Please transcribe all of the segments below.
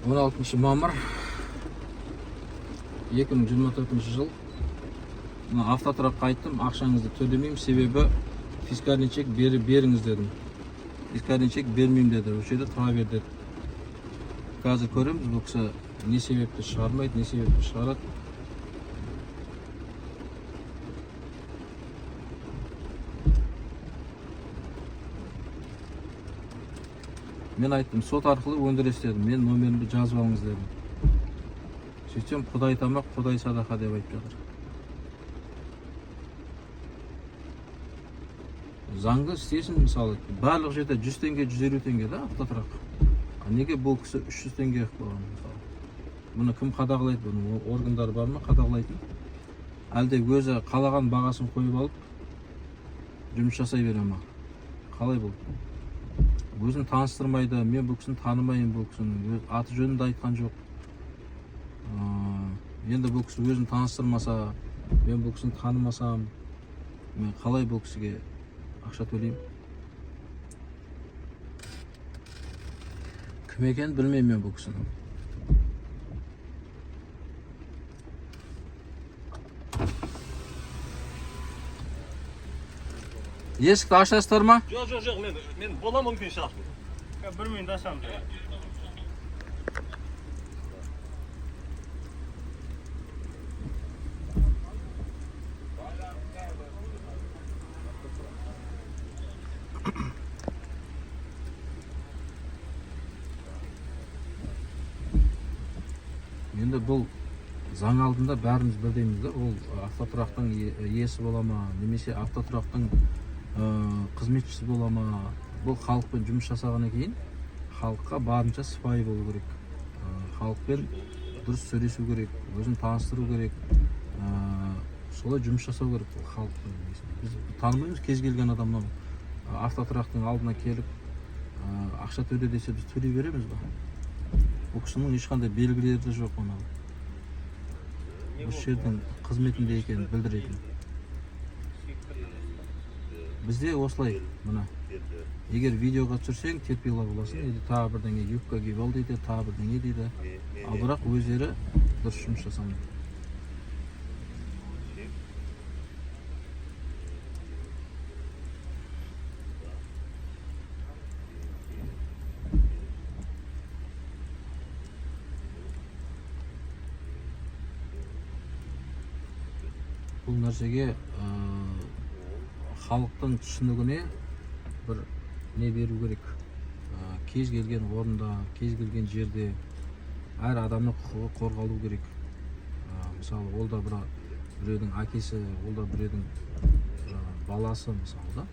16 мамыр 2024 жыл. Мына автотұраққа айттым, ақшаңызды төлемеймін, себебі фискальный чек беріңіз дедім. Фискальный чек бермеймін деді, осы жерде тұра бер деді. Қазір көреміз, бұл кісі не себепті шығармайды, не себепті шығарады. Мен айттым, сот арқылы өндіресіз дедім, мен номерімді жазып алыңыз дедім. Сөйтсем, құдай тамақ, құдай садақа деп айтып жатыр. Заңды істесін, мысалы, барлық жерде 100 теңге, 150 теңге да автотұрақ. А неге бұл кісі 300 теңге қылып қойған, мысалы? Мұны кім қадағалайды, бұның органдары бар ма қадағалайтын? Әлде өзі қалаған бағасын қойып алып жұмыс жасай бере ма? Қалай бұл? Өзін таныстырмайды, мен бұл кісіні танымаймын, бұл кісінің өз аты жөнін де айтқан жоқ. Енді бұл кісі өзін таныстырмаса, мен бұл кісіні танымасам, мен қалай бұл кісіге ақша төлеймін? Кім екенін білмеймін мен бұл кісінің. Есікті ашасыздар ма? Жоқ, жоқ, жоқ, мен бола мүмкін шығар. Бір минут ашамын. Енді бұл заң алдында бәріміз бірдейміз да. Ол автотұрақтың иесі бола ма, немесе автотұрақтың қызметшісі бола ма, бұл халықпен жұмыс жасағаннан кейін халыққа барынша сыпайы болу керек. Халықпен дұрыс сөйлесу керек, өзін таныстыру керек. Солай жұмыс жасау керек бұл халықпен. Біз танымаймыз, кез келген адам мынау автотұрақтың алдына келіп, ақша төле десе, біз төлей береміз ба? Бұл кісінің ешқандай белгілері де жоқ, мынау осы жердің қызметінде екенін білдіретін. Бізде осылай, мына егер видеоға түсірсең, терпила боласың, или тағы бірдеңе, юбка киіп ал дейді, тағы бірдеңе дейді. Ал бірақ өздері дұрыс жұмыс жасамайды. Бұл нәрсеге халықтың түсінігіне бір не беру керек. Кез келген орында, кез келген жерде әр адамның құқығы қорғалу керек. Мысалы, ол да біреудің әкесі, ол да біреудің жаңағы баласы, мысалы да.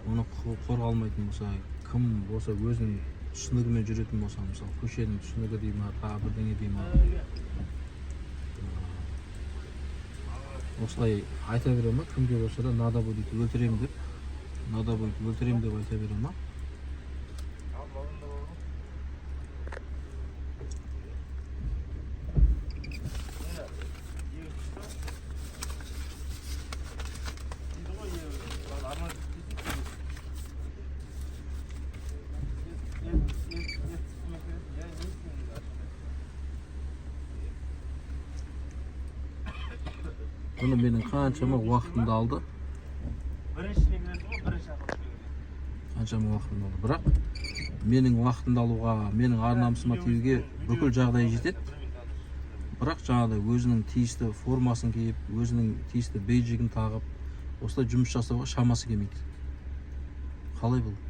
Оның құқығы қорғалмайтын болса, кім болса өзінің түсінігімен жүретін болса, мысалы, көшенің түсінігі дей ма, тағы бірдеңе дей ма, осылай айта бере ма? Кімге болса да надо будет өлтіремін деп, надо будет өлтіремін деп айта бере ма? Бұны менің қаншама уақытымды алды. Біріншісіне кіресің ғой, бірінші ақылы. Қаншама уақытымды алды. Бірақ менің уақытымды алуға, менің ар намысыма тиюге бүкіл жағдай жетеді. Бірақ жаңағыдай өзінің тиісті формасын киіп, өзінің тиісті бейджигін тағып, осылай жұмыс жасауға шамасы келмейді. Қалай бұл?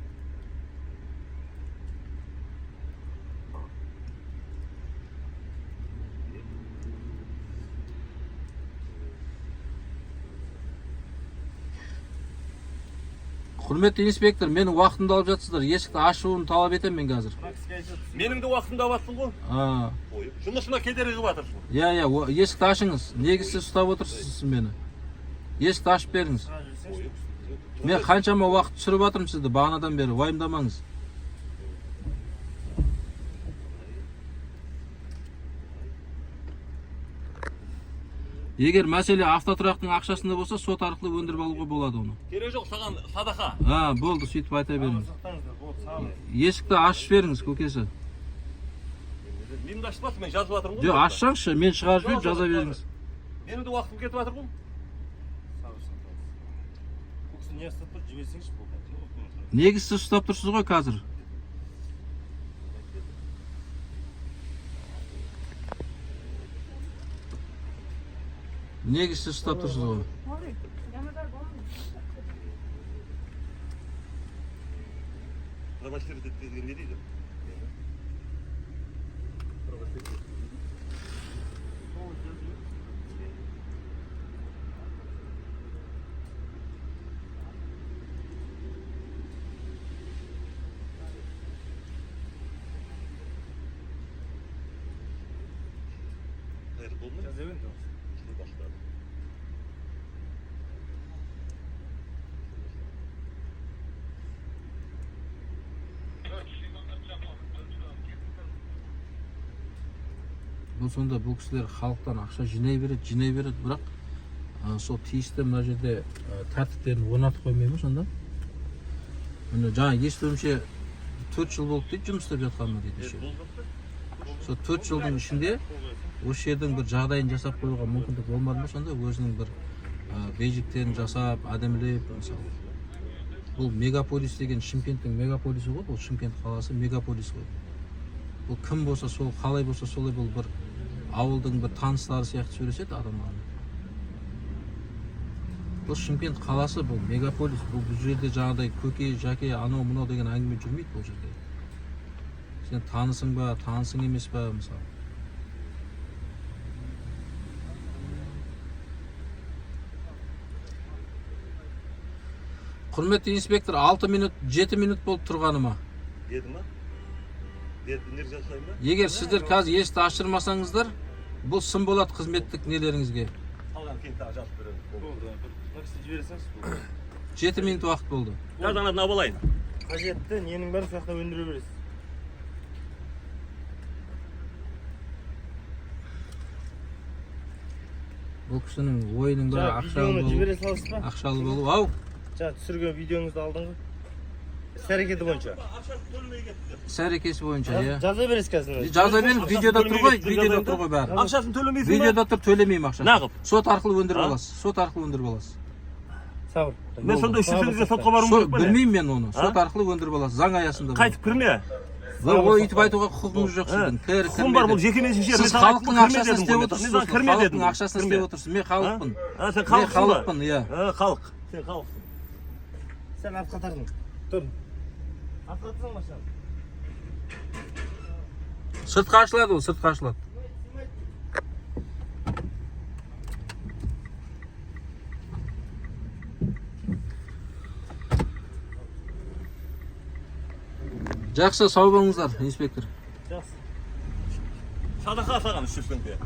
Құрметті инспектор, менің уақытымды алып жатсыздар. Есікті ашуын талап етемін мен қазір. Менің де уақытымды алып жатсың ғой. А, Жұмысыма кедергі қылып жатырсың. иә, иә, есікті ашыңыз. Негізсіз ұстап отырсыз сіз мені. Есікті ашып беріңіз. Мен қаншама уақыт түсіріп жатырмын сізді бағанадан бері, уайымдамаңыз. Егер мәселе автотұрақтың ақшасында болса, сот арқылы өндіріп алуға болады оны. Керек жоқ саған садақа. А, болды, сөйтіп айта беріңіз. Сақтаңыздар, болды, сау болыңыз. Есікті ашып беріңіз, көкесі. Менің де ашып жатыр, мен жазып жатырмын ғой. Жоқ, ашсаңызшы, мен шығарып жіберіп Жоқ, жаза жоқ, беріңіз. Менің де уақытым кетіп жатыр ғой. Сабыр сақтаңыз. Бұл кісі не ұстап тұр, жіберсеңізші бұл. Негізсіз ұстап тұрсыз ғой қазір. Негізсіз ұстап тұрсыз ғой. Провоцировать етті деген не дейді? Провоцировать. Қайыр болды ма? Жаза беріңіз. Жыл бастады. Бұл сонда бұл кісілер халықтан ақша жинай береді, жинай береді, бірақ сол тиісті мына жерде тәртіптерін орнатып қоймай ма сонда? Міне, жаңа естуімше, 4 жыл болды дейді жұмыс істеп жатқаныма дейді еще. Болды ма? Сол 4 жылдың ішінде осы жердің бір жағдайын жасап қоюға мүмкіндік болмады ма сонда, өзінің бір бейжіктерін жасап, әдемілеп? Мысалы, бұл мегаполис деген Шымкенттің мегаполисі ғой, бұл Шымкент қаласы мегаполис қой. Бұл кім болса сол, қалай болса солай, бұл бір ауылдың бір таныстары сияқты сөйлеседі адамдармен. Бұл Шымкент қаласы, бұл мегаполис. Бұл жерде жаңағыдай көке, жәке, анау мынау деген әңгіме жүрмейді. Бұл жерде сен танысың ба, танысың емес па, мысалы. Құрметті инспектор, 6 минут, 7 минут болып тұрғаныма. Деді ма? Деді, не жасайын ба? Егер сіздер қазір есікті аштырмасаңыздар, бұл сын болады қызметтік нелеріңізге. Қалған кейін тағы жазып беремін. Болды. Мына кісі жібере салыңызшы. Болды. 7 минут уақыт болды. Қазір анадан алып алайын. Қажетті ненің бәрін сол жақта өндіре бересіз. Бұл кісінің ойының бәрі Жаңа ақшалы видеоны болу, жібере саласыз ба? ақшалы болу ау. Жаңа түсірген видеоңызды алдың ғой. Іс әрекеті бойынша. Ақшасын төлемей кетті. Іс әрекеті бойынша, иә. Жаза бересіз қазір. Жаза беріңіз, видеода тұр ғой, видеода тұр ғой бәрі. Ақшасын төлемейсің ба? Видеода тұр, төлемеймін ақшасын. Нағып? Сот арқылы өндіріп А? аласыз, сот арқылы өндіріп аласыз. Сабыр. Мен сонда 300 теңгеге сотқа баруым керек па не? Білмеймін мен оны, А? сот арқылы өндіріп аласыз, заң аясында. Қайтып кірме. Бұл ой өйтіп айтуға құқығыңыз жоқ сіздің. Кір, Құқығым бар, кірме бұл деп. жеке меншік жер. Сіз Мен саған айттым халықтың ғой, кірме ақшасын дедім істеп ғой. отырсыз. Мен саған Сосын кірме дедім. халықтың ақшасын Кірме. істеп отырсыз. Мен халықпын. А, сен Мен халықсың ба? халықпын, иә. А, халық. Сен халықсың. Сен артқа тардың. Тұр. Артқа тұрсаң машинаны. Сыртқа ашылады ол, сыртқа ашылады. Жақсы, сау болыңыздар, инспектор. Жақсы. Садақа саған 300 теңге.